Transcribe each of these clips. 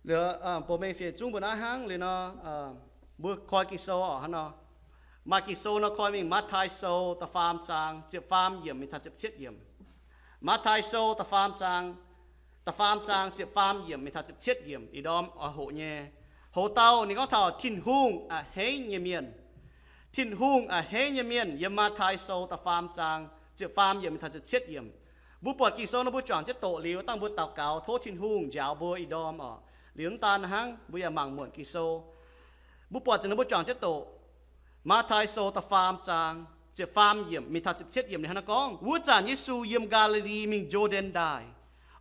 Liuz, bouh mengh fiev zungv mbuo naaiv hnangv liuz nor, mbuo koi Ging-Sou oc, hnangv nor. Maaih Ging-Sou nor koi mingh Matv^taai Sou da'faam zaang ziepc faam yiemc mingh taux ziepc cietv yiemc. Matv^taai Sou da'faam zaang, da'faam zaang ziepc faam yiemc mingh taux ziepc cietv yiemc, ih ndorm oix hoqc nyei. Hoc dauh ninh gorngv taux Tin-Hungh a'hneiv nyei mienh. Tin-Hungh a'hneiv nyei mienh yiem Matv^taai Sou da'faam zaang ziepc faam yiemc mingh taux ziepc cietv yiemc. Mbuo buatc Ging-Sou nor mbuo juangc jienv doqc liuz, dangh mbuo daux gaux tov Tin-Hungh njaaux mbuo ih ndorm oc. Liuz mv daan hnangv, mbuo yaac mangc muonc Ging-Sou. Mbuo buatc ziouc nor mbuo juangc jienv doqc. Matv^taai Sou da'faam zaang ziepc faam yiemc mingh taux ziepc cietv yiemc ninh hnangv naaiv gorngv, Wuov zanc Yesu yiem Gaa^li^li mingh Yo^ndaen Ndaaih,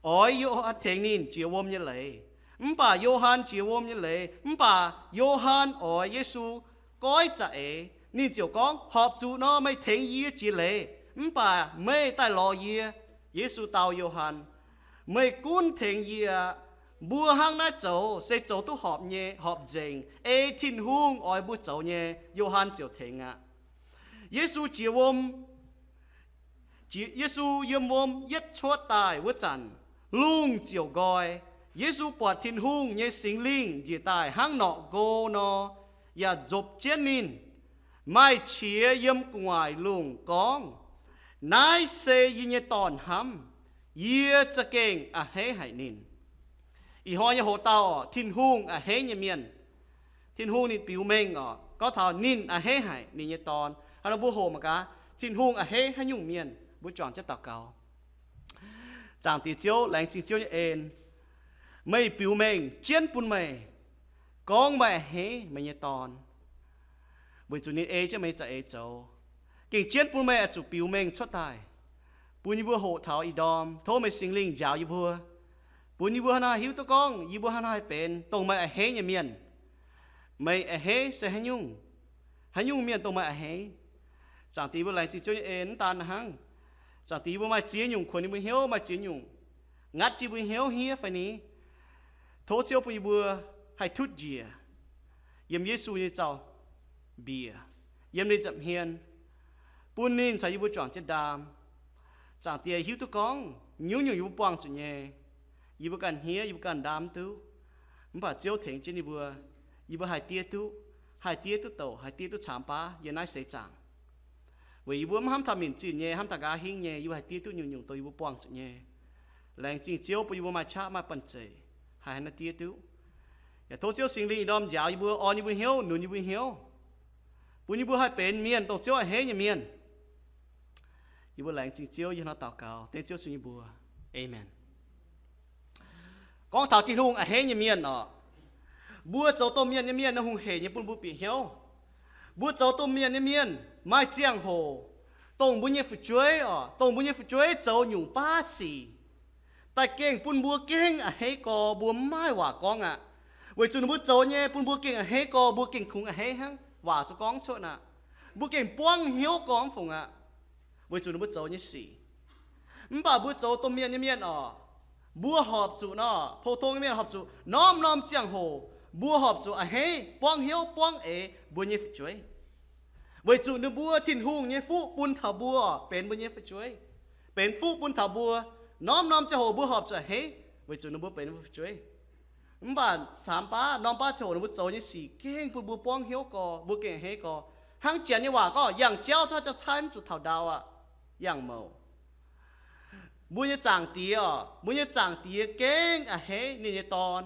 oix Yo^han tengx ninh jiex wuom nyei leiz. Mv baac Yo^han jiex wuom nyei leiz, mv baac Yo^han oix Yesu goiv za'eix. Ninh ziouc gorngv, Horpc zuqc nor meih tengx yie jiex leiz, mv baac meih daaih lorz yie. Yesu dau Yo^han, Meih gunv tengx yie aqv. Mbuo hnangv naaiv zoux se zoux duqv horpc nyei, horpc nzengc, ei Tin-Hungh oix mbuo zoux nyei. Yo^han ziouc tengx aqv. Yesu jiex wuom, Yesu yiem wuom yietv cuotv daaih wuov zanc, lungh ziouc nqoi. Yesu buatc Tin-Hungh nyei Singx Lingh njiec daaih hnangv norqc nqo nor, yaac nzopc jienv ninh. Maaih qiex yiem gu'nguaaic lungh gorngv, Naaiv se yie nyei Dorn hnamv. Yie za'gengh a'hneiv haic ninh. Ih hnoi nyei hoc dauh oc, Tin-Hungh a'hneiv nyei mienh. Tin-Hungh ninh biux mengh oc, gorngv taux ninh a'hneiv haic ninh nyei Dorn. Hnangv nor mbuo hoqc mangc gaax, Tin-Hungh a'hneiv haaix nyungc mienh? Mbuo juangc jienv daux gaux. Zaangc Diex Ziouv, laengz zingh Ziouv nyei en. Meih biux mengh jienv bun meih, gorngv meih a'hneiv meih nyei Dorn, weic zuqc ninh ei jienv meih nyei za'eix zoux. Gengh jienv bun meih oix zuqc biux mengh cuotv daaih, bun yie mbuo hoqc taux ih ndorm. Tov meih Singx Lingh njaaux yie mbuo, bun yie mbuo hnangv naaiv hiuv duqv gorngv yie mbuo hnangv naaiv haih benx dongh meih a'hneiv nyei mienh. Meih a'hneiv se haaix nyungc? Haaix nyungc mienh dongh meih a'hneiv? Zaangc Diex, mbuo laengz zingh Ziouv nyei en. Mv daan hnangv, Zaangc Diex, yie mbuo maaih ziex nyungc kuonx yie mbuo hnyouv, maaih ziex nyungc ngatv yie mbuo hnyouv hniev fai ni. Tov Ziouv bun yie mbuo haih tutv njiec yiem Yesu nyei zaux-mbiec, yiem ninh nza'hmien, bun ninh caux yie mbuo juangc jienv ndaam. Zaangc Diex, hiuv duqv gorngv nyungc-nyungc yie mbuo buangh zuqc nyei, yie mbuo ganh hniev, yie mbuo ganh ndaam mv duqv. Mv baac Ziouv tengx jienv yie mbuo, yie mbuo haih diev duqv, haih diev duqv douc, haih diev duqv caamx baav yiem naaiv seix zaangc. Weic yie mbuo mv hnamv taux minc zinh nyei, hnamv taux nqa'haav hingv nyei, yie mbuo haih diev duqv nyungc-nyungc dongh yie mbuo buangh zuqc nyei. Laengz zingh Ziouv bun yie mbuo maaih qaqv maaih banh zeic haih hnangv naaiv diev duqv. Yaac tov Ziouv Singx Lingh ih ndorm njaaux yie mbuo, orn yie mbuo hnyouv, nunc yie mbuo hnyouv, bun yie mbuo haih benx mienh dongh Ziouv a'hneiv nyei mienh. Yie mbuo laengz zingh Ziouv, yie hnangv naaiv daux gaux dengv Ziouv Yesu nyei mbuox. Aamen. Gorngv taux Tin-Hungh a'hneiv nyei mienh oc, mbuo zoux domh mienh nyei mienh nor hungh heic nyei bun mbuo bieqc hnyouv. Mbuo zoux domh mienh nyei mienh maaih ziangh hoc dongh mbuo nyei fu'jueiv oc, dongh mbuo nyei fu'jueiv zoux nyungc baav sic daaih gengh bun mbuo gengh a'hneiv gorx, mbuo mv maaih waac gorngv aqv. Weic zuqc ninh mbuo zoux nyei bun mbuo gengh a'hneiv gorx, mbuo gengh kungx a'hneiv hnangv, waac zuqc gorngv cuotv aqv. Mbuo gengh buangv hnyouv gorngv fungc aqv, weic zuqc ninh mbuo zoux nyei sic. Mv baac mbuo zoux domh mienh nyei mienh oc, mbuo horpc zuqc nor, pou-tong nyei mienh horpc zuqc norm-norm ziangh hoc mbuo horpc zuqc a'hneiv, buangv hnyouv, buangv eix mbuo nyei fu'jueiv. Weic zuqc ninh mbuo Tin-Hungh nyei fuqv bun taux mbuo benx mbuo nyei fu'jueiv, benx fuqv bun taux mbuo. Norm-norm ziangh hoc mbuo horpc zuqc a'hneiv weic zuqc ninh mbuo benx mbuo fu'jueiv. Mv baac caamx baav norm baav ziangh hoc ninh mbuo zoux nyei sic gengh bun mbuo buangv hnyouv gorx, mbuo gengh a'hneiv gorx. Hnangv janx nyei waac gorngv, yangh jauv cuotv jauv-caaiv mv zuqc taux ndau aqv, yangh mouc. Mbuo nyei Zaangc Diex oc, mbuo nyei Zaangc Diex gengh a'hneiv ninh nyei dorn.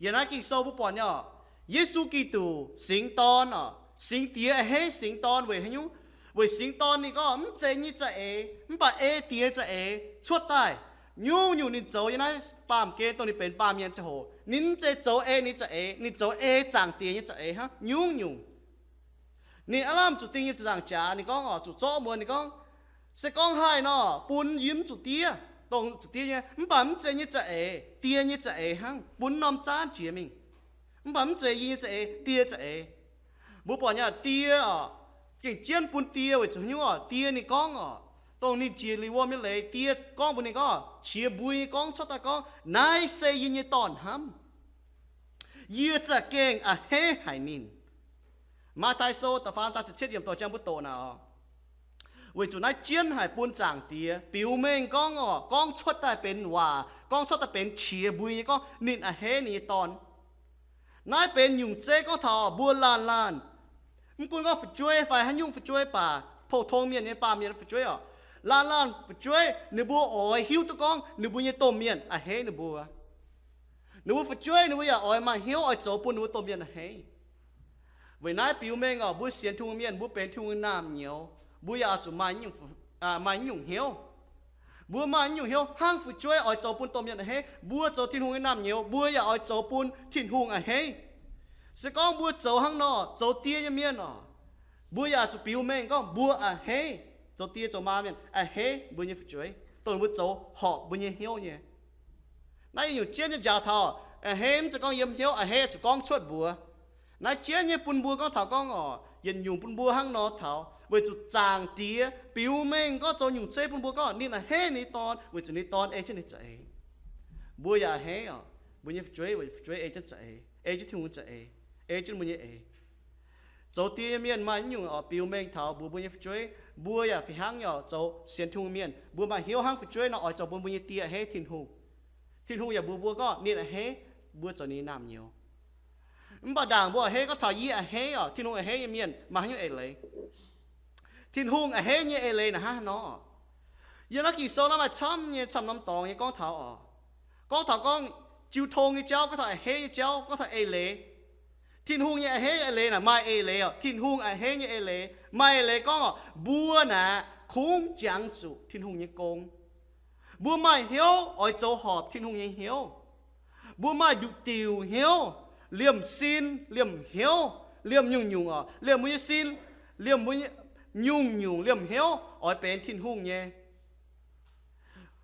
Yiem naaiv Ging-Sou mbuo buatc nyei oc, Yesu Giduc singx dorn oc, singx diex a'hneiv singx dorn weic haaix nyungc? Weic singx dorn ninh gorngv mv zeiz yie nyei za'eix, mv baac ei diex nyei za'eix cuotv daaih. Nyungc-nyungc ninh zoux yiem naaiv baamh gen dongh ninh benx baamh mienh ziangh hoc, ninh mv zeiz zoux ei ninh za'eix, ninh zoux ei Zaangc Diex nyei za'eix hnangv nyungc-nyungc. Ninh aav lamh zuqc ding yiem ziepc nzaangc jaax, ninh gorngv oc, zuqc zorqv muonz, ninh gorngv, se gorngv haih nor, bun yie mv zuqc diev, dongh zuqc diev nyei, mv baac mv zeiz yie nyei za'eix, Die nyei za'eix hnangv, bun norm zaanv jiex mingh. Mv baac mv zeiz yie nyei za'eix, Die za'eix. Mbuo buatc nyei Die oc, gengh jienv bun Die weic zuqc haaix nyungc oc? Die ninh gorngv oc, dongh ninh jiex liuz wuom nyei leiz, Die gorngv mbuox ninh gorngv, qiex mbui nyei gorngv cuotv daaih gorngv, naaiv se yie nyei dorn hnamv. Yie za'gengh a'hneiv haic ninh. Matv^taai Sou da'faam zaang ziepc cietv yiemc dorh jangx mbuo doqc naaic oc. Weic zuqc naaiv jienv haic bun Zaangc Diex biux mengh gorngv oc, gorngv cuotv daaih benx waac, gorngv cuotv daaih benx qiex mbui nyei gorngv ninh a'hneiv ninh nyei Dorn. Naaiv benx nyungc zeiv gorngv taux mbuo laanh laanh, mv gunv gorngv fu'jueiv fai haaix nyungc fu'jueiv baac, pou-tong mienh nyei baamh mienh fu'jueiv oc, laanh laanh fu'jueiv ninh mbuo oix hiuv duqv gorngv ninh mbuo nyei domh mienh a'hneiv ninh mbuo. Ninh mbuo fu'jueiv ninh mbuo yaac oix maaih hnyouv oix zoux bun ninh mbuo domh mienh a'hneiv. Weic naaiv biux mengh oc, mbuo sienx Tin-Hungh mienh mbuo benx Tin-Hungh nyei naamh nyouz, mbuo yaac oix zuqc maaih, maaih nyungc hnyouv. Mbuo maaih nyungc hnyouv hnangv fu'jueiv oix zoux bun domh mienh a'hneiv, mbuo zoux Tin-Hungh nyei naamh nyouz mbuo yaac oix zoux bun Tin-Hungh a'hneiv. Se gorngv mbuo zoux hnangv nor, zoux die nyei mienh oc, mbuo yaac zuqc biux mengh gorngv mbuo a'hneiv, zoux die zoux maa mienh a'hneiv mbuo nyei fu'jueiv, dongh mbuo zoux horpc mbuo nyei hnyouv nyei. Naaiv yietc nyungc jienv nyei njaaux taux a'hneiv mv zeiz gorngv yiem hnyouv, a'hneiv zuqc gorngv cuotv mbuox. Naaiv jienv nyei bun mbuo gorngv taux gorngv oc, yietc nyungc bun mbuo hnangv nor taux, weic zuqc Zaangc Diex biux mengh gorngv zoux nyungc zeiv bun mbuo gorngv ninh a'hneiv ninh nyei Dorn weic zuqc ninh nyei Dorn ei jienv ninh za'eix. Mbuo yaac a'hneiv oc, mbuo nyei fu'jueiv, weic fu'jueiv ei jienv za'eix, ei jienv Tin-Hungh za'eix, ei jienv mbuo nyei eix. Zoux die nyei mienh maaih nyungc oc biux mengh taux mbuox mbuo nyei fu'jueiv, mbuo yaac fih hnangv nyei oc, zoux sienx Tin-Hungh mienh mbuo maaih hnyouv hnangv fu'jueiv nor oix zoux bun mbuo nyei die a'hneiv Tin-Hungh. Tin-Hungh yaac mbuox mbuo gorngv ninh a'hneiv mbuo zoux ninh nyei naamh nyouz. Mv baac ndaangc mbuo a'hneiv gorngv taux yie a'hneiv oc, Tin-Hungh a'hneiv nyei mienh maaih haaix nyungc eix leiz? Tin-Hungh a'hneiv nyei eix leiz naaiv hnangv nor. Yiem naaiv Ging-Sou naaiv maaih camv nyei camv norm dorngx nyei gorngv taux oc, gorngv taux gorngv jiu tong nyei jauv, gorngv taux a'hneiv nyei jauv, gorngv taux eix leiz. Tin-Hungh nyei a'hneiv eix leiz naaic maaih eix leiz oc, Tin-Hungh a'hneiv nyei eix leiz maaih eix leiz gorngv oc, mbuo naaic kungx jangx zuqc Tin-Hungh nyei gong. Mbuo maaih hnyouv oix zoux horpc Tin-Hungh nyei hnyouv. Mbuo maaih nduqc diuc hnyouv, liemh sin, liemh hnyouv, liemh nyungc-nyungc oc, liemh mbuo nyei sin, liemh mbuo nyungc-nyungc liemh hnyouv oix benx Tin-Hungh nyei.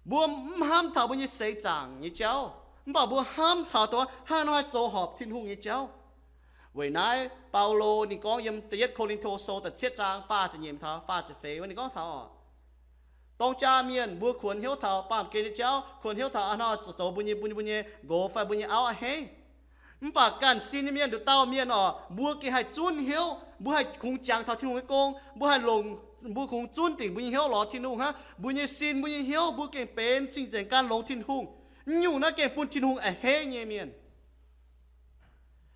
Mbuo mv hnamv taux mbuo nyei seix zaangc nyei jauv, mv baac mbuo hnamv taux dongh hnangv nor haih zoux horpc Tin-Hungh nyei jauv. Weic naaiv Baulo ninh gorngv yiem da'yietv Ko^lin^to Sou da'cietv zaang faah ziepc nyeic taux faah ziepc feix wuov ninh gorngv taux oc, dorng jaa mienh mbuo kuonx hnyouv taux baamh gen nyei jauv, kuonx hnyouv taux hnangv nor zoux mbuo nyei, mbuo nyei, mbuo nyei nqox fai mbuo nyei auv a'hneiv. Mv baac ganh sin nyei mienh, nduqc dauh mienh oc, mbuo gengh haih zunv hnyouv, mbuo haih kungx jangx taux Tin-Hungh nyei gong, mbuo haih longc, mbuo kungx zunv dingc mbuo nyei hnyouv lorz Tin-Hungh hnangv. Mbuo nyei sin, mbuo nyei hnyouv, mbuo gengh benx cing-nzengc gan longx Tin-Hungh. Naaiv nyungc naaiv gengh bun Tin-Hungh a'hneiv nyei mienh.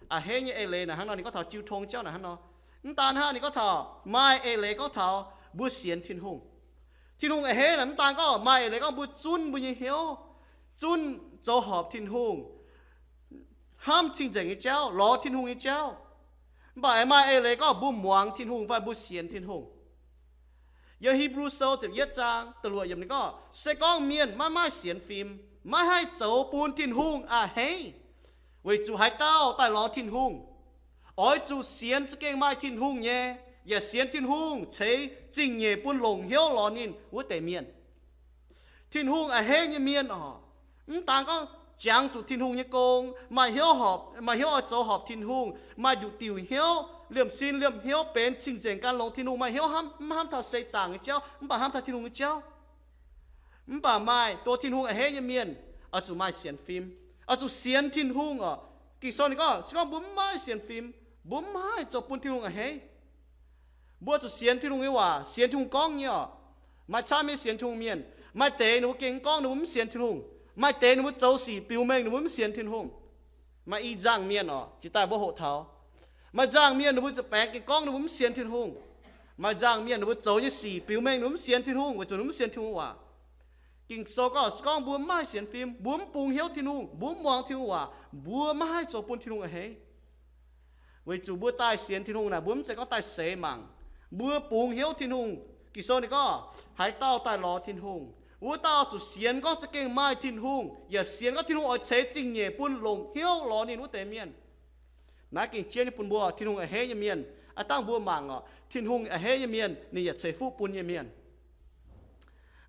A'hneiv nyei eix leiz naaic hnangv nor, ninh gorngv taux jiu tong jauv naaic hnangv nor. Mv daan hnangv, ninh gorngv taux maaih eix leiz gorngv taux mbuo sienx Tin-Hungh. Tin-Hungh a'hneiv naaic mv daan gorngv maaih eix leiz gorngv mbuo zunv mbuo nyei hnyouv, zunv zoux horpc Tin-Hungh, hnamv cing-nzengc nyei jauv, lorz Tin-Hungh nyei jauv. Mv baac maaih eix leiz gorngv mbuo muangx Tin-Hungh fai mbuo sienx Tin-Hungh. Yiem Hipv^lu Sou ziepc yietv zaang da'luoqc yiemc ninh gorngv, se gorngv mienh maiv maaih sienx fim, maiv haih zoux bun Tin-Hungh a'hneiv, weic zuqc haaix dauh daaih lorz Tin-Hungh, oix zuqc sienx za'gengh maaih Tin-Hungh nyei, yaac sienx Tin-Hungh ceix zingh nyeic bun longc hnyouv lorz ninh wuov deix mienh. Tin-Hungh a'hneiv nyei mienh oc, mv daan gorngv jangx zuqc Tin-Hungh nyei gong, maaih hnyouv horpc, maaih hnyouv oix zoux horpc Tin-Hungh, maaih nduqc diuc hnyouv, liemh sin liemh hnyouv benx cing-nzengc gan longx Tin-Hungh, maaih hnyouv hnamv, mv hnamv taux seix zaangc nyei jauv, mv baac hnamv taux Tin-Hungh nyei jauv. Mv baac maaih dongh Tin-Hungh a'hneiv nyei mienh, oix zuqc maaih sienx fim, oix zuqc sienx Tin-Hungh oc. Ging-Sou ninh gorngv, se gorngv mbuo mv maaih sienx fim, mbuo mv haih zoux bun Tin-Hungh a'hneiv. Mbuo zuqc sienx Tin-Hungh nyei waac, sienx Tin-Hungh gorngv nyei oc. Maaih camv nyei sienx Tin-Hungh mienh, maaih deix ninh mbuo gengh gorngv ninh mbuo mv sienx Tin-Hungh. Maaih deix ninh mbuo zoux sic biux mengh ninh mbuo mv sienx Tin-Hungh. Maaih i nzangc mienh oc, jiex daaih mbuo hoqc taux, maaih nzangc mienh ninh mbuo nza'baengx gengh gorngv ninh mbuo mv sienx Tin-Hungh. Maaih nzangc mienh ninh mbuo zoux nyei sic biux mengh ninh mbuo mv sienx Tin-Hungh weic zuqc ninh mv sienx Tin-Hungh waac. Ging-Sou gorngv, se gorngv mbuo mv maaih sienx fim, mbuo mv bungx hnyouv Tin-Hungh, mbuo mv muangx Tin-Hungh waac, mbuo maiv haih zoux bun Tin-Hungh a'hneiv. Weic zuqc mbuo daaih sienx Tin-Hungh naaic, mbuo mv zeiz gorngv daaih seix mangc. Mbuo bungx hnyouv Tin-Hungh. Ging-Sou ninh gorngv, haaix dauh daaih lorz Tin-Hungh, wuov dauh zuqc sienx gorngv za'gengh maaih Tin-Hungh, yaac sienx gorngv Tin-Hungh oix ceix zingh nyeic bun longc hnyouv lorz ninh wuov deix mienh. Naaiv gengh jienv nyei bun mbuo Tin-Hungh a'hneiv nyei mienh. Aav dangh mbuo mangc oc, Tin-Hungh a'hneiv nyei mienh ninh yaac ceix fuqv bun nyei mienh.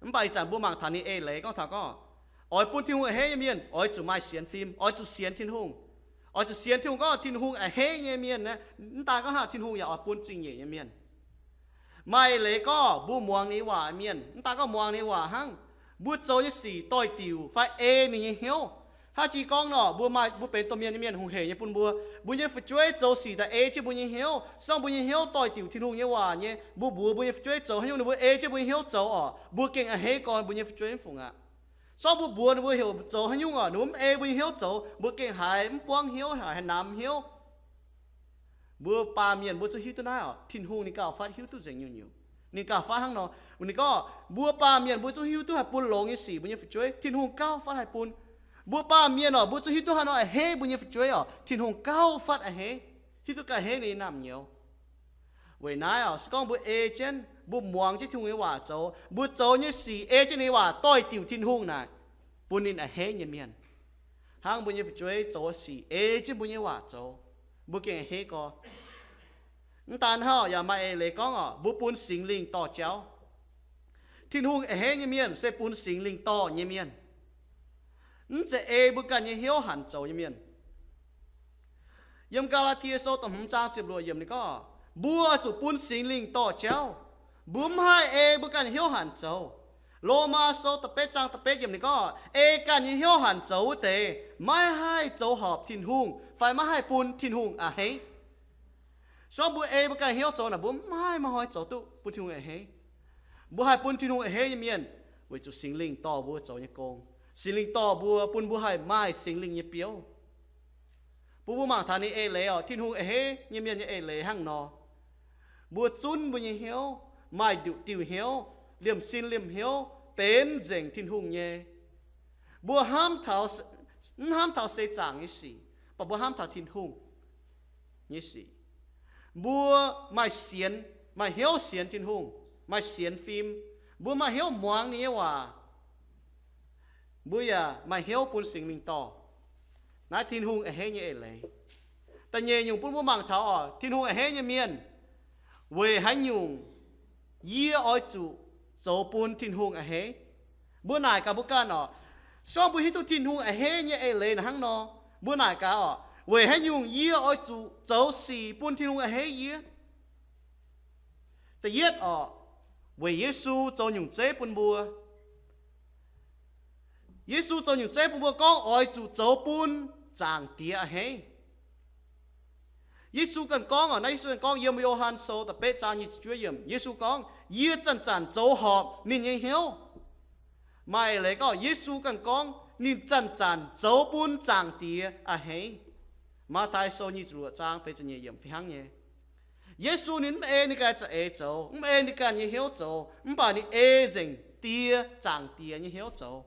Mv baac ih zanc mbuo mangc taux ninh eix leiz gorngv taux gorngv, oix bun Tin-Hungh a'hneiv nyei mienh oix zuqc maaih sienx fim, oix zuqc sienx Tin-Hungh. Oix zuqc sienx Tin-Hungh gorngv Tin-Hungh a'hneiv nyei mienh naaiv, mv daan gorngv hnangv, Tin-Hungh yaac oix bun zingh nyeic nyei mienh. Maaih eix leiz gorngv mbuo muangx ninh nyei waac mienh, mv daan gorngv muangx ninh nyei waac hnangv, mbuo zoux nyei sic doix-diuc fai ei ninh nyei hnyouv. Hnangv jiex gorngv nor, mbuo maaih, mbuo benx domh mienh nyei mienh hungh heic nyei bun mbuo. Mbuo nyei fu'jueiv zoux sic daaih ei jienv mbuo nyei hnyouv. Se gorngv mbuo nyei hnyouv doix-diuc Tin-Hungh nyei waac nyei, mbuo mbuox mbuo nyei fu'jueiv zoux haaix nyungc, ninh mbuo ei jienv mbuo nyei hnyouv zoux oc, mbuo gengh a'hneiv gorn mbuo nyei fu'jueiv mv fungc aqv. Se gorngv mbuo mbuox ninh mbuo heuc zoux haaix nyungc oc, ninh mbuo mv ei mbuo nyei hnyouv zoux, mbuo gengh haiz mv buangv hnyouv, haiz namx hnyouv. Mbuo baamh mienh mbuo zungv hiuv duqv naaiv oc. Tin-Hungh ninh gauh fatv hiuv duqv nzengc nyungc-nyungc. Ninh gauh fatv hnangv nor. Ninh gorngv mbuo baamh mienh mbuo zungv hiuv duqv haih bun longx nyei sic mbuo nyei fu'jueiv. Tin-Hungh gauh fatv haih bun. Mbuo baamh mienh oc, mbuo zungv hiuv duqv haaix nor a'hneiv mbuo nyei fu'jueiv oc, Tin-Hungh gauh fatv a'hneiv, hiuv duqv gauh a'hneiv ninh nyei naamh nyouz. Weic naaiv oc, se gorngv mbuo ei jienv, mbuo muangx jienv Tin-Hungh nyei waac zoux, mbuo zoux nyei sic ei jienv ninh nyei waac doix-diuc Tin-Hungh naaic, bun ninh a'hneiv nyei mienh. Hnangv mbuo nyei fu'jueiv zoux sic ei jienv mbuo nyei waac zoux, mbuo gengh a'hneiv gorx. Mv daan hnangv yaac maaih eix leiz gorngv oc, mbuo bun Singx Lingh dorh jauv. Tin-Hungh a'hneiv nyei mienh se bun Singx Lingh dorh nyei mienh, mv zeiz ei mbuo ganh nyei hnyouv hanc zoux nyei mienh. Yiem Gaa^laa^tie Sou da'hmz zaang ziepc luoqc yiemc ninh gorngv, mbuo zuqc bun Singx Lingh dorh jauv. Mbuo mv haih ei mbuo ganh nyei hnyouv hanc zoux. Lomaa Sou da'betv zaang da'betv yiemc ninh gorngv, ei ganh nyei hnyouv hanc zoux wuov deix maiv haih zoux horpc Tin-Hungh fai maiv haih bun Tin-Hungh a'hneiv. Se gorngv mbuo ei mbuo ganh hnyouv zoux naaic, mbuo mv haih maaih hnoi zoux duqv bun Tin-Hungh a'hneiv. Mbuo haih bun Tin-Hungh a'hneiv nyei mienh weic zuqc Singx Lingh dorh mbuo zoux nyei gong. Singx Lingh dorh mbuo, bun mbuo haih maaih Singx Lingh nyei biouv. Bun mbuo mangc taux ninh eix leiz oc, Tin-Hungh a'hneiv nyei mienh nyei eix leiz hnangv nor. Mbuo zunv mbuo nyei hnyouv, maaih nduqc diuh hnyouv, liemh sin liemh hnyouv benx nzengc Tin-Hungh nyei. Mbuo hnamv taux, mv hnamv taux seix zaangc nyei sic, mv baac mbuo hnamv taux Tin-Hungh nyei sic. Mbuo maaih sienx, maaih hnyouv sienx Tin-Hungh, maaih sienx fim. Mbuo maaih hnyouv muangx ninh nyei waac. Mbuo yaac maaih hnyouv bun Singx Lingh dorh. Naaiv Tin-Hungh a'hneiv nyei eix leiz. Da'nyeic nyungc bun mbuo mangc taux oc, Tin-Hungh a'hneiv nyei mienh, weic haaix nyungc yie oix zuqc zoux bun Tin-Hungh a'hneiv? Mbuo naaic gaax mbuo ganh oc. Se gorngv mbuo hiuv duqv Tin-Hungh a'hneiv nyei eix leiz naaic hnangv nor, mbuo naaic gaax oc, weic haaix nyungc yie oix zuqc zoux sic bun Tin-Hungh a'hneiv yie? Da'yietv oc, weic Yesu zoux nyungc zeiv bun mbuo. Yesu zoux nyungc zeiv bun mbuo gorngv oix zuqc zoux bun Zaangc Diex a'hneiv. Yesu ganh gorngv oc, naaiv Yesu ganh gorngv yiem Yo^han Sou da'betv zaang nyic ziepc juov yiemc, Yesu gorngv, yie zanc-zanc zoux horpc ninh nyei hnyouv. Maaih eix leiz gorngv Yesu ganh gorngv ninh zanc-zanc zoux bun Zaangc Diex a'hneiv. Matv^tai Sou nyic ziepc luoqc zaang feix ziepc nyeic yiemc fih hnangv nyei. Yesu ninh mv ei ninh ganh za'eix zoux, mv ei ninh ganh nyei hnyouv zoux, mv baac ninh ei nzengc Die, Zaangc Diex nyei hnyouv zoux.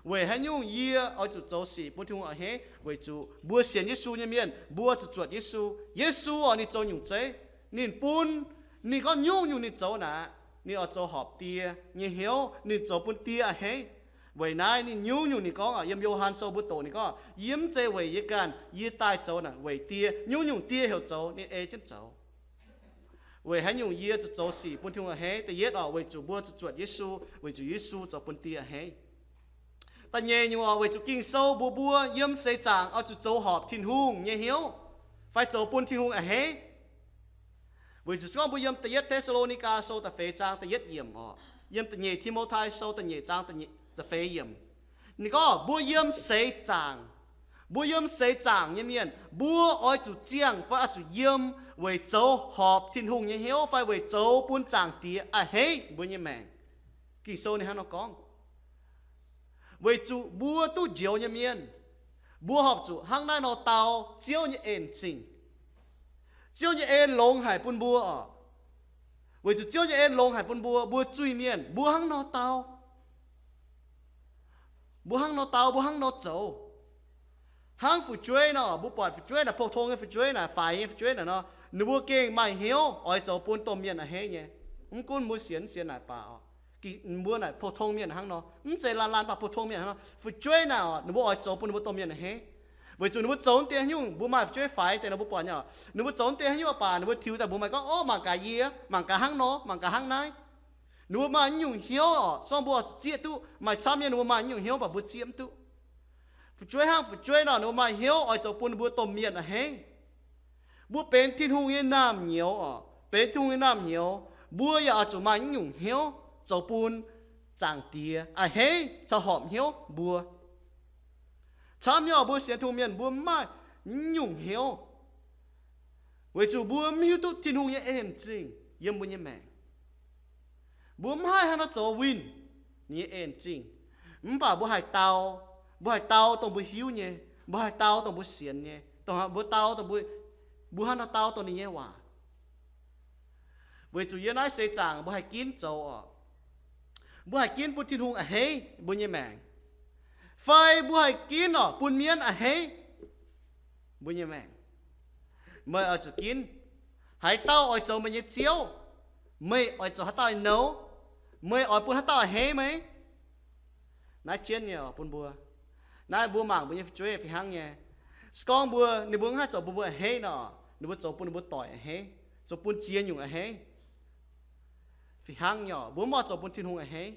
Weic haaix nyungc yie oix zuqc zoux sic bun Tin-Hungh a'hneiv? Weic zuqc mbuo sienx Yesu nyei mienh, mbuo zuqc zuotc Yesu. Yesu oc, ninh zoux nyungc zeiv. Ninh bun, ninh gorngv nyungc-nyungc ninh zoux naaic, ninh oix zoux horpc Die nyei hnyouv, ninh zoux bun Die a'hneiv. Weic naaiv ninh nyungc-nyungc ninh gorngv oc, yiem Yo^han Sou mbuo doqc ninh gorngv, yie mv zeiz weic yie ganh, yie daaih zoux naaic weic Die. Nyungc-nyungc Die heuc zoux, ninh ei jienv zoux. Weic haaix nyungc yie zuqc zoux sic bun Tin-Hungh a'hneiv? Da'yietv oc, weic zuqc mbuo zuqc zuotc Yesu, weic zuqc Yesu zoux bun Die a'hneiv. Da'nyeic nyungc oc, weic zuqc Ging-Sou mbuox mbuo yiem seix zaangc oix zuqc zoux horpc Tin-Hungh nyei hnyouv, fai zoux bun Tin-Hungh a'hneiv. Weic zuqc se gorngv mbuo yiem Da'yietv Te^saa^lo^ni^gaa Sou da'feix zaang da'yietv yiemc oc, yiem da'nyeic Ti^mo^tai Sou da'nyeic zaang da'nyeic, da'feix yiemc, ninh gorngv mbuo yiem seix zaangc, mbuo yiem seix zaangc nyei mienh, mbuo oix zuqc ziangh fai oix zuqc yiem weic zoux horpc Tin-Hungh nyei hnyouv fai weic zoux bun Zaangc Diex a'hneiv mbuo nyei maengc. Ging-Sou ninh hnangv nor gorngv. Weic zuqc mbuo duqv njoux nyei mienh, mbuo horpc zuqc hnangv naaiv nor dau Ziouv nyei en-zingh. Ziouv nyei en longx haic bun mbuo oc. Weic zuqc Ziouv nyei en longx haic bun mbuo, mbuo zuiz-mienh mbuo hnangv nor dau. Mbuo hnangv nor dau, mbuo hnangv nor zoux. Hnangv fu'jueiv nor, mbuo buatc fu'jueiv naaic, pou-tong nyei fu'jueiv naaic, faix nyei fu'jueiv naaic nor, ninh mbuo gengh maaih hnyouv oix zoux bun domh mienh a'hneiv nyei. Mv gunv mbuo sienx, sienx naaic baac oc, mbuo naaic pou-tong mienh hnangv nor, mv zeiz laanh laanh baac pou-tong mienh hnangv nor, fu'jueiv naaic oc, ninh mbuo oix zoux bun ninh mbuo domh mienh a'hneiv. Weic zuqc ninh mbuo zoux naaiv deix haaix nyungc, mbuo maaih fu'jueiv faix deix nor, mbuo buatc nyei oc, ninh mbuo zoux naaiv deix haaix nyungc baac ninh mbuo tiux daaih mbuo maaih gorngv, ov, mangc gaax yie, mangc gaax hnangv nor, mangc gaax hnangv naaiv. Ninh mbuo maaih naaiv nyungc hnyouv oc, se gorngv mbuo zieqv duqv. Maaih camv nyei ninh mbuo maaih naaiv nyungc hnyouv baac mbuo zieqv mv duqv. Fu'jueiv hnangv fu'jueiv nor, ninh mbuo maaih hnyouv oix zoux bun ninh mbuo domh mienh a'hneiv. Mbuo benx Tin-Hungh nyei naamh nyouz oc, benx Tin-Hungh nyei naamh nyouz, mbuo yaac oix zuqc maaih naaiv nyungc hnyouv zoux bun Zaangc Diex a'hneiv caux horpc hnyouv mbuo. Camv nyei oc, mbuo sienx Tin-Hungh mienh mbuo mv maaih nyungc hnyouv, weic zuqc mbuo mv hiuv duqv Tin-Hungh nyei en zingh yiem mbuo nyei maengc. Mbuo mv haih hnangv nor zoux winh ninh nyei en zingh. Mv baac mbuo haih dau, mbuo haih dau dongh mbuo hiuv nyei, mbuo haih dau dongh mbuo sienx nyei, dongh mbuo dau dongh mbuo, mbuo hnangv nor dau dongh ninh nyei waac. Weic zuqc yiem naaiv seix zaangc mbuo haih ginv zoux oc. Mbuo haih ginv bun Tin-Hungh a'hneiv mbuo nyei maengc, fai mbuo haih ginv oc bun mienv a'hneiv mbuo nyei maengc. Meih oix zuqc ginv. Haaix dauh oix zoux meih nyei ziouv? Meih oix zoux haaix dauh nyei nouh? Meih oix bun haaix dauh a'hneiv meih? Naaiv jienv nyei oc bun mbuo. Naaiv mbuo mangc mbuo nyei fu'jueiv fih hnangv nyei. Se gorngv mbuo, ninh mbuo mv haih zoux bun mbuo a'hneiv nor, ninh mbuo zoux bun ninh mbuo doic a'hneiv, zoux bun ziex nyungc a'hneiv. Fih hnangv nyei oc, mbuo mv oix zoux bun Tin-Hungh a'hneiv,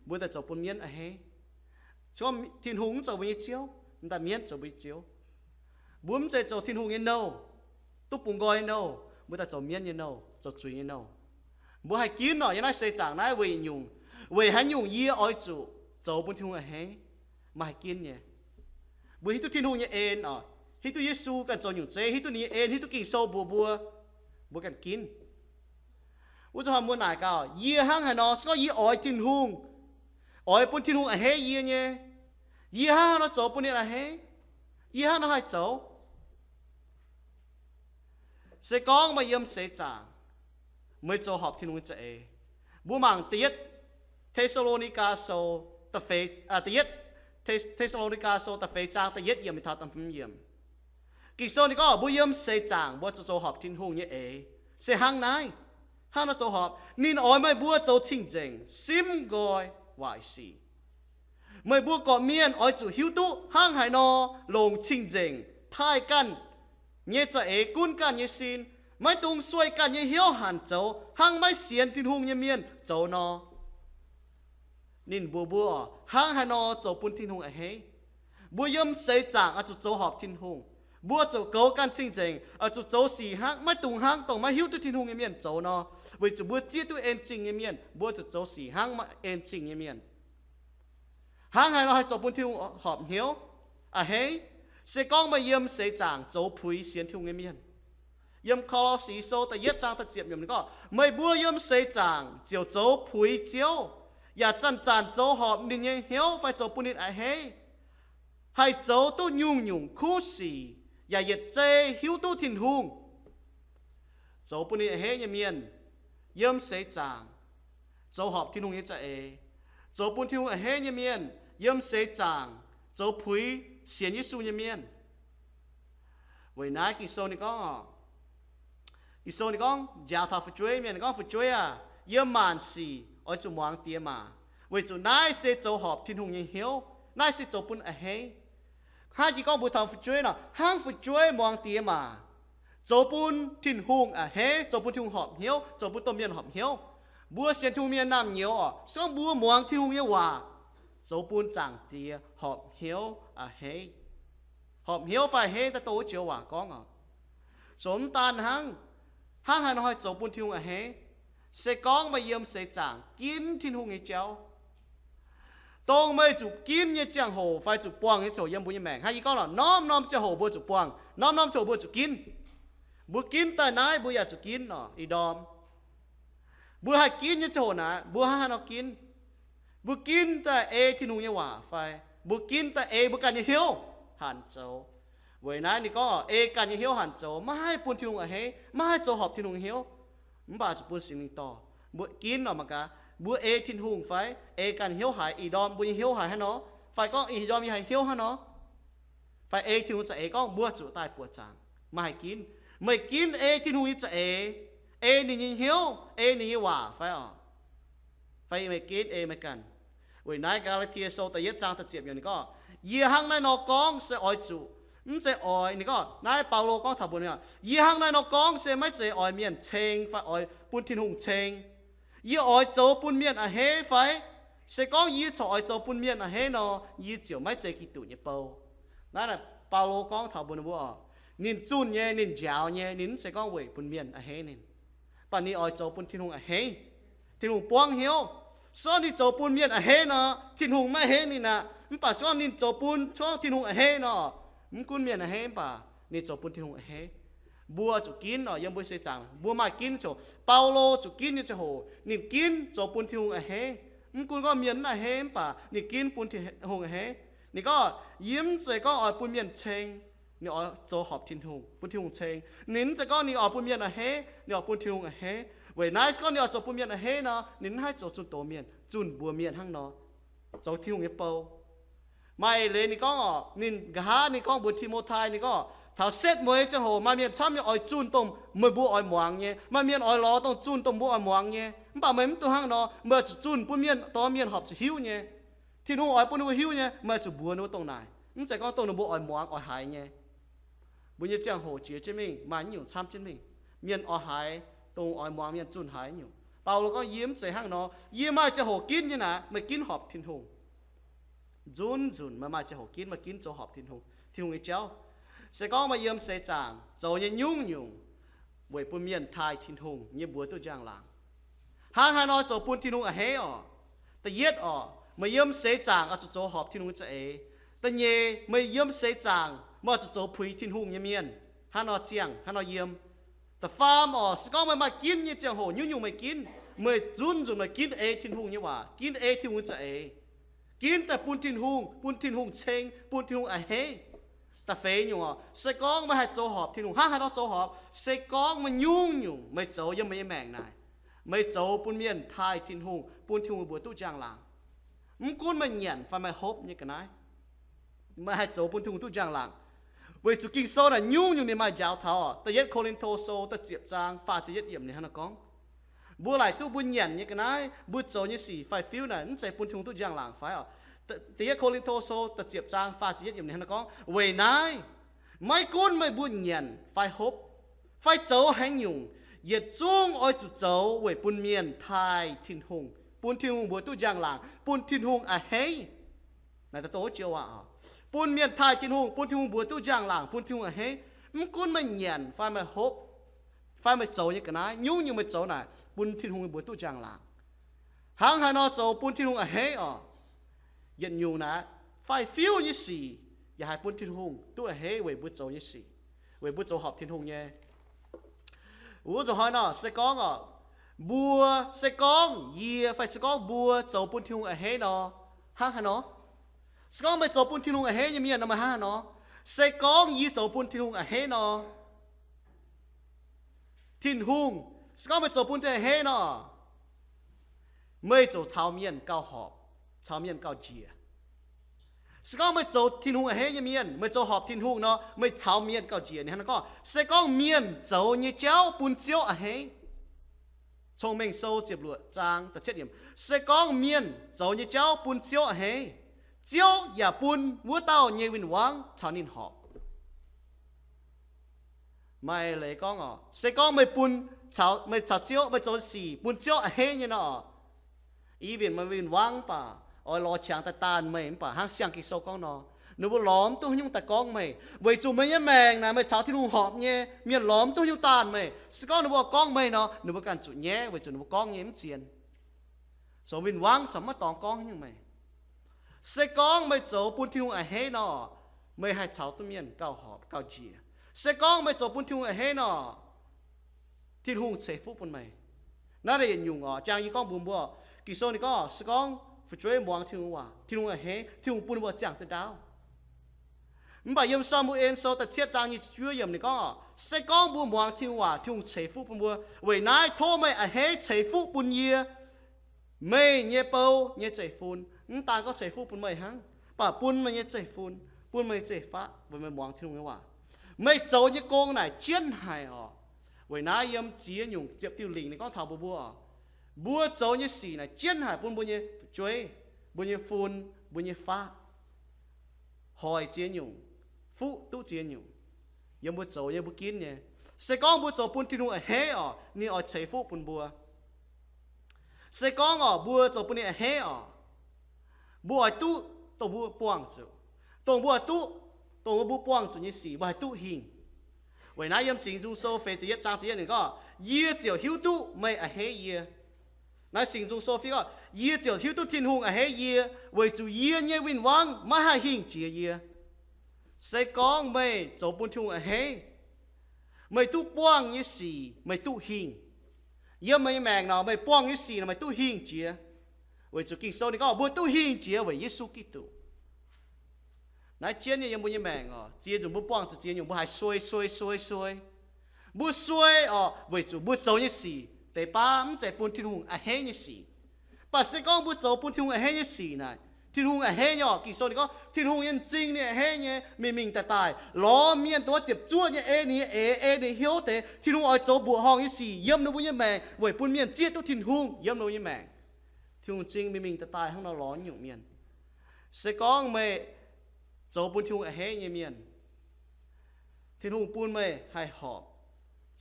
mbuo daaih zoux bun mienv a'hneiv. Se gorngv Tin-Hungh mv zoux mbuo nyei ziouv, mv daaih mienv zoux mbuo nyei ziouv. Mbuo mv zeiz zoux Tin-Hungh nyei nouh, duqv bungx nqoi nyei nouh, mbuo daaih zoux mienv nyei nouh, zoux zuiz nyei nouh. Mbuo haih ginv oc, yiem naaiv seix zaangc naaiv weic nyungc, weic haaix nyungc yie oix zuqc zoux bun Tin-Hungh a'hneiv? Maaih haih ginv nyei. Mbuo hiuv duqv Tin-Hungh nyei en oc, hiuv duqv Yesu ganh zoux nyungc zeiv, hiuv duqv ninh nyei en, hiuv duqv Ging-Sou mbuox mbuo, mbuo ganh ginv. Wuov zuqc hnoi mbuo naaic gaax, yie hnangv haaix nor, se gorngv yie oix Tin-Hungh, oix bun Tin-Hungh a'hneiv yie nyei, yie hnangv haaix nor zoux bun ninh a'hneiv? Yie hnangv haaix nor haih zoux? Se gorngv meih yiem seix zaangc, meih zoux horpc Tin-Hungh nyei za'eix. Mbuo mangc da'yietv Te^saa^lo^ni^gaa Sou, da'feix, aa, da'yietv Te, Te^saa^lo^ni^gaa Sou da'feix zaang da'yietv yiemc mingh taux da'hmz yiemc. Ging-Sou ninh gorngv mbuo yiem seix zaangc mbuo zuqc zoux horpc Tin-Hungh nyei eix. Se hnangv naaiv, hnangv nor zoux horpc, ninh oix meih mbuo zoux cing-nzengc, simv nqoi waaic sic. Meih mbuo gorqv-mienh oix zuqc hiuv duqv hnangv haaix nor longc cing-nzengc taaih ganh nyei za'eix gunv ganh nyei sin, maiv dungx sueih ganh nyei hnyouv hanc zoux hnangv maiv sienx Tin-Hungh nyei mienh zoux nor. Ninh mbuox mbuo hnangv haaix nor zoux bun Tin-Hungh a'hneiv. Mbuo yiem seix zaangc oix zuqc zoux horpc Tin-Hungh. Mbuo zuqc goux ganh cing-nzengc, oix zuqc zoux sic hnangv, maiv dungx hnangv dongh maiv hiuv duqv Tin-Hungh nyei mienh zoux nor. Weic zuqc mbuo zieqv duqv en zingh nyei mienh, mbuo zuqc zoux sic hnangv maiv en zingh nyei mienh. Hnangv haaix nor haih zoux bun Tin-Hungh horpc hnyouv a'hneiv? Se gorngv meih yiem seix zaangc zoux puix sienx Tin-Hungh nyei mienh. Yiem Ko^lo^si Sou da'yietv zaang da'ziepc yiemc ninh gorngv, meih mbuo yiem seix zaangc ziouc zoux puix Ziouv, yaac zanc-zanc zoux horpc ninh nyei hnyouv fai zoux bun ninh a'hneiv, haih zoux duqv nyungc-nyungc kuv sic, yaac yietc zei hiuv duqv Tin-Hungh, zoux bun ninh a'hneiv nyei mienh. Yiem seix zaangc zoux horpc Tin-Hungh nyei za'eix, zoux bun Tin-Hungh a'hneiv nyei mienh. Yiem seix zaangc zoux puix sienx Yesu nyei mienh. Weic naaiv Ging-Sou ninh gorngv, Ging-Sou ninh gorngv njaaux taux fu'jueiv mienh, ninh gorngv, fu'jueiv aah, yiem maanc sic oix zuqc muangx diex maac, weic zuqc naaiv se zoux horpc Tin-Hungh nyei hnyouv. Naaiv se zoux bun a'hneiv. Hnangv jiex gorngv mbuo taux fu'jueiv nor, hnangv fu'jueiv muangx diex maac, zoux bun Tin-Hungh a'hneiv, zoux bun Tin-Hungh horpc hnyouv, zoux bun domh mienh horpc hnyouv. Mbuo sienx Tin-Hungh mienh naamh nyouz oc, se gorngv mbuo muangx Tin-Hungh nyei waac, zoux bun Zaangc Diex horpc hnyouv a'hneiv. Horpc hnyouv fai a'hneiv daaih douh wuov joux waac gorngv oc. Zoux mv daan hnangv, hnangv haaix nor haih zoux bun Tin-Hungh a'hneiv? Se gorngv meih yiem seix zaangc ginv Tin-Hungh nyei jauv. Dongh meih zuqc ginv nyei ziangh hoc fai zuqc buangh nyei ziangh hoc yiem mbuo nyei maengc, hnangv yie gorngv lorqc, norm-norm ziangh hoc mbuo zuqc buangh, norm-norm ziangh hoc mbuo zuqc ginv. Mbuo ginv daaih naaiv, mbuo yaac zuqc ginv oc, ih ndorm. Mbuo haih ginv nyei ziangh hoc naaic, mbuo hnangv haaix nor ginv? Mbuo ginv daaih ei Tin-Hungh nyei waac fai mbuo ginv daaih ei mbuo ganh nyei hnyouv hanc zoux? Weic naaiv ninh gorngv ei ganh nyei hnyouv hanc zoux maiv haih bun Tin-Hungh a'hneiv, maiv haih zoux horpc Tin-Hungh nyei hnyouv. Mv baac zuqc bun Singx Lingh dorh mbuo ginv oc. Mangc gaax, mbuo ei Tin-Hungh fai ei ganh hnyouv haiz ih ndorm mbuo nyei hnyouv haiz hnangv nor, fai gorngv ih ndorm yie haiz hnyouv hnangv nor, fai ei Tin-Hungh za'eix gorngv mbuo zuqc daaih buoqc zaangc, maiv haih ginv. Meih ginv ei Tin-Hungh nyei za'eix, ei ninh nyei hnyouv, ei ninh nyei waac fai oc? Fai meih ginv ei meih ganh? Weic naaiv Gaa^laa^tie Sou da'yietv zaang da'ziepc yiemc ninh gorngv, yie hnangv naaiv nor gorngv se oix zuqc, mv zeiz oix, ninh gorngv, naaiv Baulo gorngv taux mbuo, ninh gorngv, yie hnangv naaiv nor gorngv se maiv zeiz oix mienh ceng fai oix bun Tin-Hungh ceng. Yie oix zoux bun mienh a'hneiv fai? Se gorngv yie corc oix zoux bun mienh a'hneiv nor, yie ziouc maiv zeiz Giduc nyei bou. Naaiv, naaiv Baulo gorngv taux mbuo, ninh mbuo oc, ninh zunh nyei, ninh njaaux nyei, ninh mv zeiz gorngv weic bun mienh a'hneiv ninh, mv baac ninh oix zoux bun Tin-Hungh a'hneiv, Tin-Hungh buangv hnyouv. Se gorngv ninh zoux bun mienh a'hneiv nor, Tin-Hungh maiv a'hneiv ninh aqv. Mv baac se gorngv ninh zoux bun Tin-Hungh a'hneiv nor, mv gunv mienh a'hneiv mv baac ninh zoux bun Tin-Hungh a'hneiv. Mbuo zuqc ginv oc, yiem mbuo seix zaangc mbuo maaih ginv zoux. Baulo zuqc ginv nyei ziangh hoc ninh ginv zoux bun Tin-Hungh a'hneiv. Mv gunv gorngv mienh mv a'hneiv mv baac ninh ginv bun Tin-Hungh a'hneiv. Ninh gorngv, yie mv zeiz gorngv oix bun mienh ceng, ninh oix zoux horpc Tin-Hungh, bun Tin-Hungh ceng. Ninh mv zeiz gorngv ninh oix bun mienh a'hneiv, ninh oix bun Tin-Hungh a'hneiv. Weic naaiv se gorngv ninh oix zoux bun mienh a'hneiv nor, ninh mv haih zoux zunh doz mienh, zunh mbuox mienh hnangv nor, zoux Tin-Hungh nyei bou. Maaih eix leiz ninh gorngv oc, ninh nqa'haav ninh gorngv mbuox Ti^mo^tai, ninh gorngv, taux setv mueiz ziangh hoc maaih mienh camv nyei oix zunh dongh meih mbuo oix muangx nyei. Maaih mienh oix lorz dongh zunh dongh mbuo oix muangx nyei. Mv baac meih mv dungx hnangv nor, meih zuqc zunh bun mienh, dorh mienh horpc zuqc hiuv nyei. Tin-Hungh oix bun ninh mbuo hiuv nyei, meih zuqc mbuox ninh mbuo dongh naaic. Mv zeiz gorngv dongh ninh mbuo oix muangx oix haiz nyei. Mbuo nyei ziangh hoc jiex jienv mingh, maaih nyungc camv jienv mingh. Mienh oix haiz, dongh oix muangx mienh zunh haiz nyungc. Baulo gorngv, yie mv zeiz hnangv nor. Yie maaih ziangh hoc ginv nyei naaic, meih ginv horpc Tin-Hungh. Nzunc nzunc meih maaih ziangh hoc ginv, meih ginv zoux horpc Tin-Hungh, Tin-Hungh nyei jauv. Se gorngv meih yiem seix zaangc zoux nyei nyungc-nyungc weic bun mienh taaih Tin-Hungh nyei mbuox duqv njang-laangc. Hnangv haaix nor zoux bun Tin-Hungh a'hneiv oc? Da'yietv oc, meih yiem seix zaangc oix zuqc zoux horpc Tin-Hungh nyei za'eix. Da'nyeic, meih yiem seix zaangc meih oix zuqc zoux puix Tin-Hungh nyei mienh. Hnangv nor ziangh, hnangv nor yiem. Da'faam oc, se gorngv meih maaih ginv nyei ziangh hoc, nyungc-nyungc meih ginv, meih zunv nzunc meih ginv ei Tin-Hungh nyei waac, ginv ei Tin-Hungh nyei za'eix. Ginv daaih bun Tin-Hungh, bun Tin-Hungh ceng, bun Tin-Hungh a'hneiv. Da'feix nyungc oc, se gorngv meih haih zoux horpc Tin-Hungh, hnangv haaix nor zoux horpc? Se gorngv meih nyungc-nyungc meih zoux yiem meih nyei maengc naaic, meih zoux bun mienh taaih Tin-Hungh, bun Tin-Hungh mbuox duqv njang-laangc. Mv gunv meih nyanc fai meih hopv nyei ga'naaiv, meih haih zoux bun Tin-Hungh duqv njang-laangc. Weic zuqc Ging-Sou naaic nyungc-nyungc ninh maaih njaaux taux oc. Da'yietv Ko^lin^to Sou da'ziepc zaang faah ziepc yietv yiemc ninh hnangv naaiv gorngv, mbuo laaic duqv mbuo nyanc nyei ga'naaiv, mbuo zoux nyei sic fai fiuv naaic, mv zeiz bun Tin-Hungh duqv njang-laangc fai oc? Da'yietv Ko^lin^to Sou da'ziepc zaang faah ziepc yietv yiemc ninh hnangv naaiv gorngv, weic naaiv, maiv gunv meih mbuo nyanc fai hopv, fai zoux haaix nyungc, yietc zungv oix zuqc zoux weic bun mienh taaih Tin-Hungh, bun Tin-Hungh mbuox duqv njang-laangc, bun Tin-Hungh a'hneiv. Naaiv dongh wuov joux waac oc. Bun mienh taaih Tin-Hungh, bun Tin-Hungh mbuox duqv njang-laangc, bun Tin-Hungh a'hneiv. Mv gunv meih nyanc fai meih hopv, fai meih zoux nyei ga'naaiv, nyungc-nyungc meih zoux naaic bun Tin-Hungh mbuox duqv njang-laangc. Hnangv haaix nor zoux bun Tin-Hungh a'hneiv oc? Yietc nyungc naaic, fai fiuv nyei sic yaac haih bun Tin-Hungh duqv a'hneiv weic mbuo zoux nyei sic, weic mbuo zoux horpc Tin-Hungh nyei. Wuov nzunc hnoi nor, se gorngv oc, mbuo, se gorngv yie fai se gorngv mbuo zoux bun Tin-Hungh a'hneiv nor, hnangv haaix nor? Se gorngv meih zoux bun Tin-Hungh a'hneiv nyei mienh nor, meih hnangv haaix nor? Se gorngv yie zoux bun Tin-Hungh a'hneiv nor, Tin-Hungh, se gorngv meih zoux bun Tin-Hungh a'hneiv nor, meih ziouc caux mienh gauh horpc, caux mienh gauh njiec. Se gorngv meih zoux Tin-Hungh a'hneiv nyei mienh, meih zoux horpc Tin-Hungh nor, meih caux mienh gauh njiec. Ninh hnangv naaiv gorngv, se gorngv mienh zoux nyei jauv bun Ziouv a'hneiv. Cong-Mengh Sou ziepc luoqc zaang da'cietv yiemc, se gorngv mienh zoux nyei jauv bun Ziouv a'hneiv, Ziouv yaac bun wuov dauh nyei win-wangv caux ninh horpc. Maaih leiz gorngv oc, se gorngv meih bun, caux, meih caux Ziouv, meih zoux sic bun Ziouv a'hneiv nyei nor, i win meih win-wangv mv baac oix lorz qangx daaih daanh meih mv baac hnangv siang Ging-Sou gorngv nor, ninh mbuo lorz mv duqv haaix nyungc daaih gorngv meih, weic zuqc meih nyei maengc naaic meih caux Tin-Hungh horpc nyei, mienh lorz mv duqv haaix nyungc daanh meih. Se gorngv ninh mbuo gorngv meih nor, ninh mbuo ganh zuqc nyaiv, weic zuqc ninh mbuo gorngv nyei mv zien. Zoux win-wangv caux maiv dorngx gorngv haaix nyungc meih. Se gorngv meih zoux bun Tin-Hungh a'hneiv nor, meih haih caux duqv mienh gauh horpc gauh njiec. Se gorngv meih zoux bun Tin-Hungh a'hneiv nor, Tin-Hungh ceix fuqv bun meih. Naaiv yietc nyungc oc, jang yie gorngv mbuox mbuo, Ging-Sou ninh gorngv, se gorngv fu'jueiv muangx Tin-Hungh waac, Tin-Hungh a'hneiv, Tin-Hungh bun ninh mbuo ziangh duqv ndaauv. Mv baac yiem Saa^mu^en Sou da'cietv zaang nyic ziepc juov yiemc ninh gorngv, se gorngv mbuo muangx Tin-Hungh waac, Tin-Hungh ceix fuqv bun mbuo. Weic naaiv tov meih a'hneiv ceix fuqv bun yie, meih nyei bou nyei zeiv-fun. Mv daan gorngv ceix fuqv bun meih hnangv, mv baac bun meih nyei zeiv-fun, bun meih nyei zeiv-faqv weic meih muangx Tin-Hungh nyei waac. Meih zoux nyei gong naaic jienv haic oc. Weic naaiv yiem ziex nyungc ziepc diuh lingc ninh gorngv taux mbuo mbuo oc, mbuo zoux nyei sic naaic jienv haic bun mbuo nyei fu'jueiv, mbuo nyei fun, mbuo nyei faqv hoic ziex nyungc, fuqv duqv ziex nyungc. Yiem mbuo zoux nyei, mbuo ginv nyei. Se gorngv mbuo zoux bun Tin-Hungh a'hneiv oc, ninh oix ceix fuqv bun mbuo. Se gorngv oc, mbuo zoux bun ninh a'hneiv oc, mbuo oix duqv dongh mbuo buangh zuqc, dongh mbuo oix duqv, dongh mbuo buangh zuqc nyei sic mbuo haih duqv hingh. Weic naaiv yiem Singx Nzung Sou feix ziepc yietv zaang ziepc yietv ninh gorngv, yie ziouc hiuv duqv meih a'hneiv yie. Naaiv Singx Nzung Sou fiev gorngv, yie ziouc hiuv duqv Tin-Hungh a'hneiv yie, weic zuqc yie nyei win-wangv maiv haih hingh jiex yie. Se gorngv meih zoux bun Tin-Hungh a'hneiv, meih duqv buangh nyei sic meih duqv hingh. Yiem meih nyei maengc nor, meih buangh nyei sic nor meih duqv hingh jiex. Weic zuqc Ging-Sou ninh gorngv mbuo duqv hingh jiex weic Yesu Giduc. Naaiv jienv nyei yiem mbuo nyei maengc oc, ziex nzunc mbuo buangh zuqc ziex nyungc mbuo haiz suei, suei, suei, suei. Mbuo suei oc, weic zuqc mbuo zoux nyei sic deix baav mv zeiz bun Tin-Hungh a'hneiv nyei sic. Mv baac se gorngv mbuo zoux bun Tin-Hungh a'hneiv nyei sic naaic, Tin-Hungh a'hneiv nyei oc. Ging-Sou ninh gorngv Tin-Hungh nyei m'zing ninh a'hneiv nyei, mingh mingh daaih daaih lorz mienh dongh wuov ziepc zuoqv nyei ei ninh nyei eix, ei ninh hnyouv deix. Tin-Hungh oix zoux mbuoqc horngh nyei sic yiem ninh mbuo nyei maengc weic bun mienh zieqv duqv Tin-Hungh yiem ninh mbuo nyei maengc. Tin-Hungh m'zing mingh mingh daaih daaih hnangv nor lorz nyungc mienh. Se gorngv meih zoux bun Tin-Hungh a'hneiv nyei mienh, Tin-Hungh bun meih haih horpc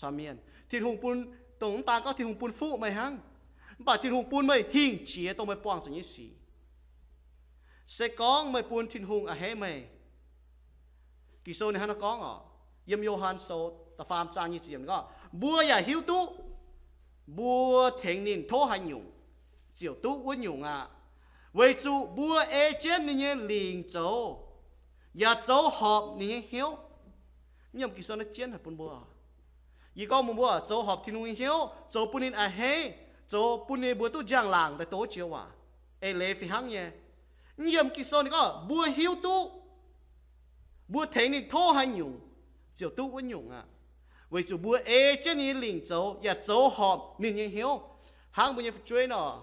caux mienh. Tin-Hungh bun, dongh mv daan gorngv Tin-Hungh bun fuqv meih hnangv, mv baac Tin-Hungh bun meih hingh jiex dongh meih buangh zuqc nyei sic. Se gorngv meih bun Tin-Hungh a'hneiv meih, Ging-Sou ninh hnangv naaiv gorngv oc, yiem Yo^han Sou da'faam zaang nyic ziepc yiemc ninh gorngv, mbuo yaac hiuv duqv mbuo tengx ninh tov haaix nyungc, ziouc duqv wuov nyungc aqv. Weic zuqc mbuo ei jienv ninh nyei lingc zoux, yaac zoux horpc ninh nyei hnyouv. Yiem Ging-Sou naaiv jienv haic bun mbuo. Yie gorngv mbuox mbuo, zoux horpc Tin-Hungh nyei hnyouv, zoux bun ninh a'hneiv, zoux bun ninh mbuo duqv njang-laangc daaih doqc jiex waac, eix leiz fih hnangv nyei. Yiem Ging-Sou ninh gorngv mbuo hiuv duqv mbuo tengx ninh tov haaix nyungc, ziouc duqv wuov nyungc aqv. Weic zuqc mbuo ei jienv ninh nyei lingc zoux yaac zoux horpc ninh nyei hnyouv. Hnangv mbuo nyei fu'jueiv nor,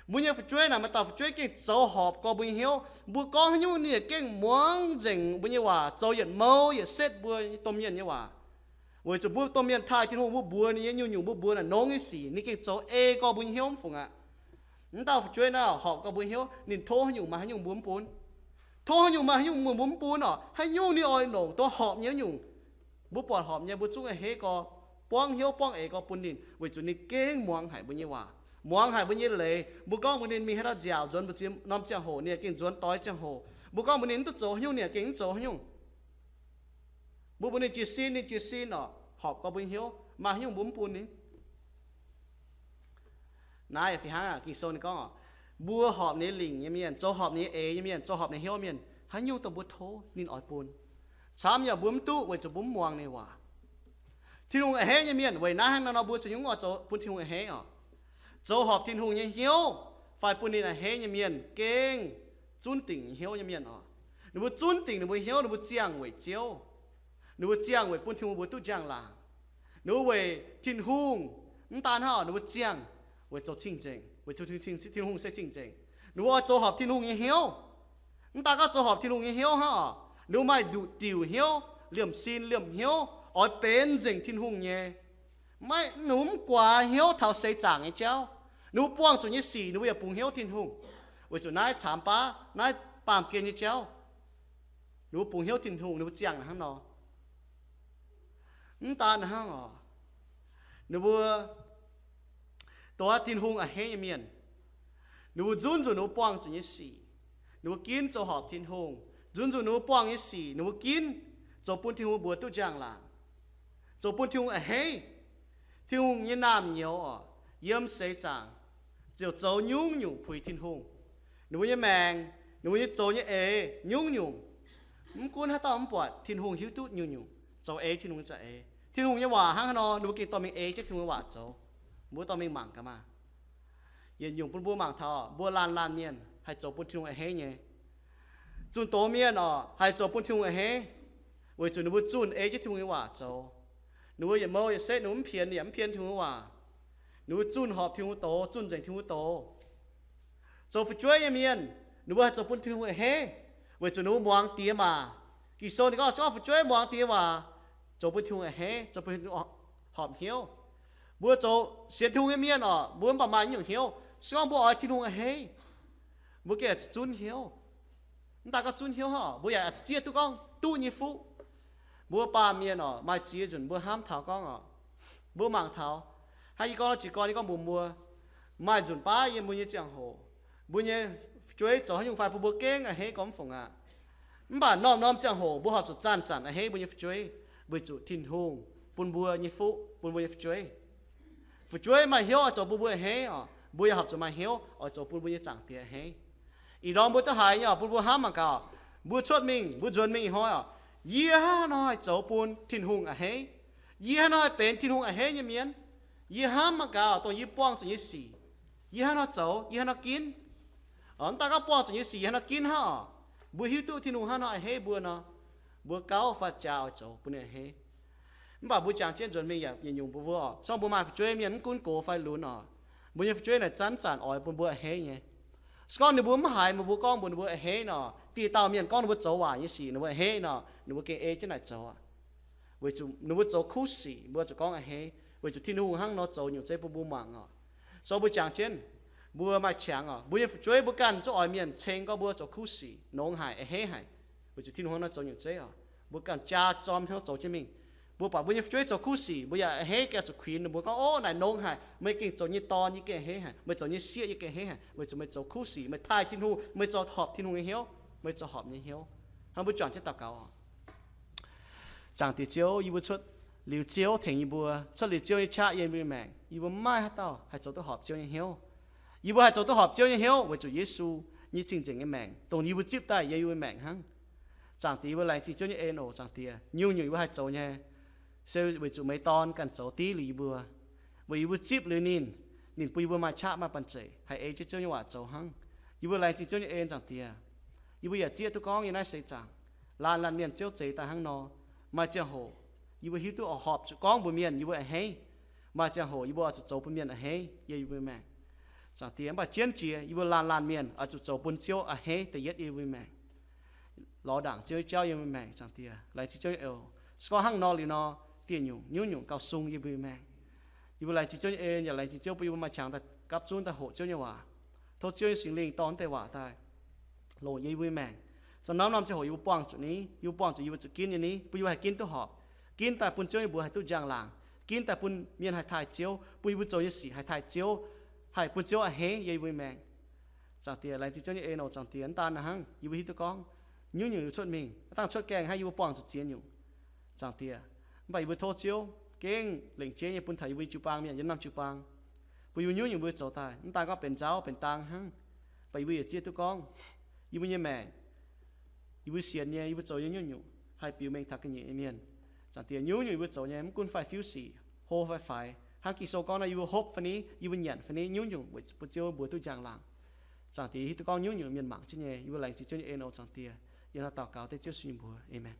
mbuo nyei fu'jueiv naaic, maaih dauh fu'jueiv gengh zoux horpc gorx mbuo nyei hnyouv. Mbuo gorngv haaix nyungc ninh yaac gengh muangx nzengc mbuo nyei waac, zoux yietc mou yietc setv mbuo domh mienh nyei waac. Weic zuqc mbuo domh mienh taaih Tin-Hungh, mbuo mbuox ninh nyei nyungc-nyungc, mbuo mbuox naaic nongx nyei sic, ninh gengh zoux ei gorx mbuo nyei hnyouv mv fungc aqv. Mv dauh fu'jueiv naaiv horpc gorx mbuo hnyouv, ninh tov haaix nyungc maaih haaix nyungc mbuo mv bun. Tov haaix nyungc maaih haaix nyungc mbuo mv bun orqc. Haaix nyungc ninh oix longc dongh horpc nyei nyungc, mbuo buatc horpc nyei, mbuo zungv a'hneiv gorx, buangv hnyouv buangv eix gorx bun ninh, weic zuqc ninh gengh muangx haic mbuo nyei waac, muangx haic mbuo nyei leiz. Mbuo gorngv mbuox ninh mingh haaix dauh nziaauc nzuonx mbu'ziex norm ziangh hoc, ninh yaac gengh nzuonx doix ziangh hoc. Mbuo gorngv mbuox ninh mv duqv zoux haaix nyungc, ninh yaac gengh mv zoux haaix nyungc. Mbuo mbuox ninh jiez sin, ninh jiez sin orqc, horpc gorx mbuo nyei hnyouv, maaih haaix nyungc mbuo mv bun ninh. Naaiv fih hnangv aqv. Ging-Sou ninh gorngv orqc, mbuo horpc ninh nyei lingc nyei mienh, zoux horpc ninh nyei eix nyei mienh, zoux horpc ninh hnyouv mienh, haaix nyungc dongh mbuo tov ninh oix bun. Camv yaac mbuo mv duqv weic zuqc mbuo mv muangx ninh waac. Tin-Hungh a'hneiv nyei mienh weic naaiv hnangv nor, mbuo za'nyungc oix zoux bun Tin-Hungh a'hneiv orqc. Zoux horpc Tin-Hungh nyei hnyouv fai bun ninh a'hneiv nyei mienh gengh zunv dingc hnyouv nyei mienh orqc. Ninh mbuo zunv dingc ninh mbuo hnyouv, ninh mbuo ziangh weic Ziouv. Ninh mbuo ziangh weic bun Tin-Hungh mbuo duqv njang-laangc. Ninh mbuo weic Tin-Hungh, mv daan hnangv orqc, ninh mbuo ziangh weic zoux cing-nzengc, weic zuqc Tin-Hungh se cing-nzengc. Ninh mbuo oix zoux horpc Tin-Hungh nyei hnyouv. Mv daan gorngv zoux horpc Tin-Hungh nyei hnyouv hnangv orqc, ninh mbuo maaih nduqc diuc hnyouv, liemh sin liemh hnyouv, oix benx nzengc Tin-Hungh nyei. Maiv, ninh mbuo mv guaax hnyouv taux seix zaangc nyei jauv. Ninh mbuo buangh zuqc nyei sic ninh mbuo yaac bungx hnyouv Tin-Hungh. Weic zuqc naaiv caamx baav, naaiv baamh gen nyei jauv, ninh mbuo bungx hnyouv Tin-Hungh, ninh mbuo ziangh hnangv nor. Mv daan hnangv orqc, ninh mbuo dongh Tin-Hungh a'hneiv nyei mienh, ninh mbuo nzunc nzunc ninh mbuo buangh zuqc nyei sic, ninh mbuo ginv zoux horpc Tin-Hungh. Nzunc nzunc ninh mbuo buangh nyei sic ninh mbuo ginv zoux bun Tin-Hungh mbuox duqv njang-laangc, zoux bun Tin-Hungh a'hneiv. Tin-Hungh nyei naamh nyouz orqc, yiem seix zaangc ziouc zoux nyungc-nyungc puix Tin-Hungh. Ninh mbuo nyei maengc, ninh mbuo nyei zoux nyei eix nyungc-nyungc. Mv gunv haaix dauh mv buatc, Tin-Hungh hiuv duqv nyungc-nyungc zoux ei Tin-Hungh nyei za'eix. Tin-Hungh nyei waac hnangv haaix nor, ninh mbuo gengh dorh mingh ei jienv Tin-Hungh nyei waac zoux. Mbuo dorh mingh mangc gaax maah. Yietc nyungc bun mbuo mangc taux mbuo laanh laanh mienh haih zoux bun Tin-Hungh a'hneiv nyei. Zunh doz mienh orqc, haih zoux bun Tin-Hungh a'hneiv, weic zuqc ninh mbuo zunh ei jienv Tin-Hungh nyei waac zoux. Ninh mbuo yietc mou yietc setv ninh mbuo mv pienx yaac mv pien Tin-Hungh nyei waac. Ninh mbuo zunh horpc Tin-Hungh doz, zunh nzengc Tin-Hungh doz. Zoux fu'jueiv nyei mienh, ninh mbuo haih zoux bun Tin-Hungh a'hneiv, weic zuqc ninh mbuo muangx diex maac. Ging-Sou ninh gorngv, se gorngv fu'jueiv muangx diex waac, zoux bun Tin-Hungh a'hneiv, zoux bun horpc hnyouv. Mbuo zoux sienx Tin-Hungh nyei mienh orqc, mbuo mv baac maaih nyungc hnyouv, se gorngv mbuo oix Tin-Hungh a'hneiv, mbuo gengh zunv hnyouv. Mv daan gorngv zunv hnyouv hnangv orqc, mbuo yaac zieqv duqv gorngv duqv nyei fuqv. Mbuo baamh mienh orqc, maaih ziex nzunc mbuo hnamv taux gorngv orqc, mbuo mangc taux, hnangv yie gorngv jiez gorn yie gorngv mbuox mbuo, maaih nzunc baav yiem mbuo nyei ziangh hoc, mbuo nyei fu'jueiv zoux haaix nyungc fai bun mbuo gengh a'hneiv gorngv mv fungc aqv. Mv baac norm-norm ziangh hoc mbuo horpc zuqc zanc-zanc a'hneiv mbuo nyei fu'jueiv, weic zuqc Tin-Hungh bun mbuo nyei fuqv bun mbuo nyei fu'jueiv. Fu'jueiv maaih hnyouv oix zoux bun mbuo a'hneiv orqc, Mbuo yaac horpc zuqc maaih hnyouv oix zoux bun mbuo nyei Zaangc Diex a'hneiv. Ih ndorm mbuo duqv haiz nyei oc, bun mbuo hnamv mangc gaax, mbuo cuotv mingh, mbuo nzuonx mingh ih hnoi oc, yie hnangv haaix nor haih zoux bun Tin-Hungh a'hneiv? Yie hnangv haaix nor haih benx Tin-Hungh a'hneiv nyei mienh? Yie hnamv mangc gaax, dongh yie buangh zuqc nyei sic, yie hnangv haaix nor zoux, yie hnangv haaix nor ginv? Mv daaih gorngv buangh zuqc nyei sic yie hnangv haaix nor ginv hnangv oc. Mbuo hiuv duqv Tin-Hungh hnangv haaix nor a'hneiv mbuo nor, mbuo gauh faaux jaax oix zoux bun ninh a'hneiv. Mv baac mbuo jangx jienv nzuonx mingh yaac yietc nyungc mbuo mbuo oc, se gorngv mbuo maaih fu'jueiv mienh mv gunv gox fai lunx oc, mbuo nyei fu'jueiv naaic zanc-zanc oix bun mbuo a'hneiv nyei. Se gorngv ninh mbuo mv haiz meih mbuo gorngv mbuox ninh mbuo a'hneiv nor, dieh dauh mienh gorngv ninh mbuo zoux waaic nyei sic ninh mbuo a'hneiv nor, ninh mbuo gengh ei jienv naaic zoux aqv. Weic zuqc ninh mbuo zoux kuv sic mbuo zuqc gorngv a'hneiv, weic zuqc Tin-Hungh hnangv nor zoux nyungc zeiv bun mbuo mangc oc. So mbuo jangx jienv, mbuo maaih qangx oc, mbuo nyei fu'jueiv mbuo ganh zuqc oix mienh ceng gorngv mbuo zoux kuv sic nongx haic, a'hneiv haic, weic zuqc Tin-Hungh hnangv nor zoux nyungc zeiv oc. Mbuo ganh jaa zorm hnangv zoux jienv mingh. Mbuo buatc mbuo nyei fu'jueiv zoux kuv sic, mbuo yaac a'hneiv gengh zuqc kuinx ninh mbuo gorngv, Ov, naaic nongx haic, meih gengh zoux nyei dorn, yie gengh a'hneiv haic, meih zoux nyei sieqv, yie gengh a'hneiv haic, weic zuqc meih zoux kuv sic, meih taaih Tin-Hungh, meih zoux horpc Tin-Hungh nyei hnyouv, meih zoux horpc nyei hnyouv. Hnangv mbuo juangc jienv daux gaux oc. Zaangc Diex Ziouv, yie mbuo cuotv liuz Ziouv tengx yie mbuo, cuotv liuz Ziouv nyei qaqv yiem yie mbuo maengc, yie mbuo maiv maaih haaix dauh haih zoux duqv horpc Ziouv nyei hnyouv. Yie mbuo haih zoux duqv horpc Ziouv nyei hnyouv weic zuqc Yesu nyei cing-nzengc nyei maengc, dongh yie mbuo zipv daaih yiem yie mbuo maengc hnangv. Zaangc Diex, yie mbuo laengz zingh Ziouv nyei en oc. Zaangc Diex, nyungc-nyungc yie mbuo haih zoux nyei, se weic zuqc meih Dorn ganh zoux div liuz yie mbuo. Weic yie mbuo zipv liuz ninh, ninh bun yie mbuo maaih qaqv maaih banh zeic haih ei jienv Ziouv nyei waac zoux hnangv. Yie mbuo laengz zingh Ziouv nyei en, Zaangc Diex. Yie mbuo yaac zieqv duqv gorngv yiem naaiv seix zaangc, laanh laanh mienh Ziouv zeix daaih hnangv nor, maaih ziangh hoc yie mbuo hiuv duqv oix horpc zuqc gorngv mbuox mienh yie mbuo a'hneiv. Maaih ziangh hoc yie mbuo oix zuqc zoux bun mienh a'hneiv yiem yie mbuo maengc, Zaangc Diex. Mv baac jienv jiex yie mbuo laanh laanh mienh oix zuqc zoux bun Ziouv a'hneiv da'yietv yiem yie mbuo maengc. Lorz ndaangc Ziouv nyei jauv yiem yie mbuo maengc, Zaangc Diex. Laengz zingh Ziouv nyei oc. Se gorngv hnangv nor liuz nor, dieh nyungc nyungc-nyungc gauh sung yiem yie mbuo maengc. Yie mbuo laengz zingh Ziouv nyei en, yaac laengz zingh Ziouv bun yie mbuo maaih qangx daaih gapv zunv daaih hoqc Ziouv nyei waac. Tov Ziouv nyei Singx Lingh dorh naaiv deix waac daaih longc yiem yie mbuo maengc. Za'gengh norm-norm ziangh hoc yie mbuo buangh zuqc ni, yie mbuo buangh zuqc yie mbuo zuqc ginv nyei ni, bun yie mbuo haih ginv duqv horpc, ginv daaih bun Ziouv nyei mbuox haih duqv njang-laangc, ginv daaih bun mienh haih taaih Ziouv, bun yie mbuo zoux nyei sic haih taaih Ziouv, haih bun Ziouv a'hneiv yiem yie mbuo maengc. Zaangc Diex, laengz zingh Ziouv nyei en oc, Zaangc Diex. Mv daan hnangv, yie mbuo hiuv duqv gorngv nyungc-nyungc yie cuotv mingh, dangh cuotv gaengh hnangv, yie mbuo buangh zuqc ziex nyungc, Zaangc Diex. Mv baac yie mbuo tov Ziouv gengh lengc jeiv nyei bun taux yie mbuo nyei jiu-baang mienh yiem naaiv jiu-baang, bun yie mbuo nyungc-nyungc mbuo zoux daaih mv daan gorngv benx nzauv benx daang hnangv, mv baac yie mbuo yaac zieqv duqv gorngv yie mbuo nyei maengc, yie mbuo sienx nyei, yie mbuo zoux nyei nyungc-nyungc haih biux mengh taux ga'nyiec nyei mienh. Zaangc Diex, nyungc-nyungc yie mbuo zoux nyei, mv gunv fai fiuv sic, hlo fai faix, hnangv Ging-Sou gorngv nor, yie mbuo hopv fai ni, yie mbuo nyanc fai ni, nyungc-nyungc weic bun Ziouv mbuox duqv njang-laangc. Zaangc Diex, hiuv duqv gorngv nyungc-nyungc mienh mangc jienv nyei, yie mbuo laengz zingh Ziouv nyei en oc, Zaangc Diex. Yie nor daux gaux dengv Ziouv Yesu nyei mbuox, aamen.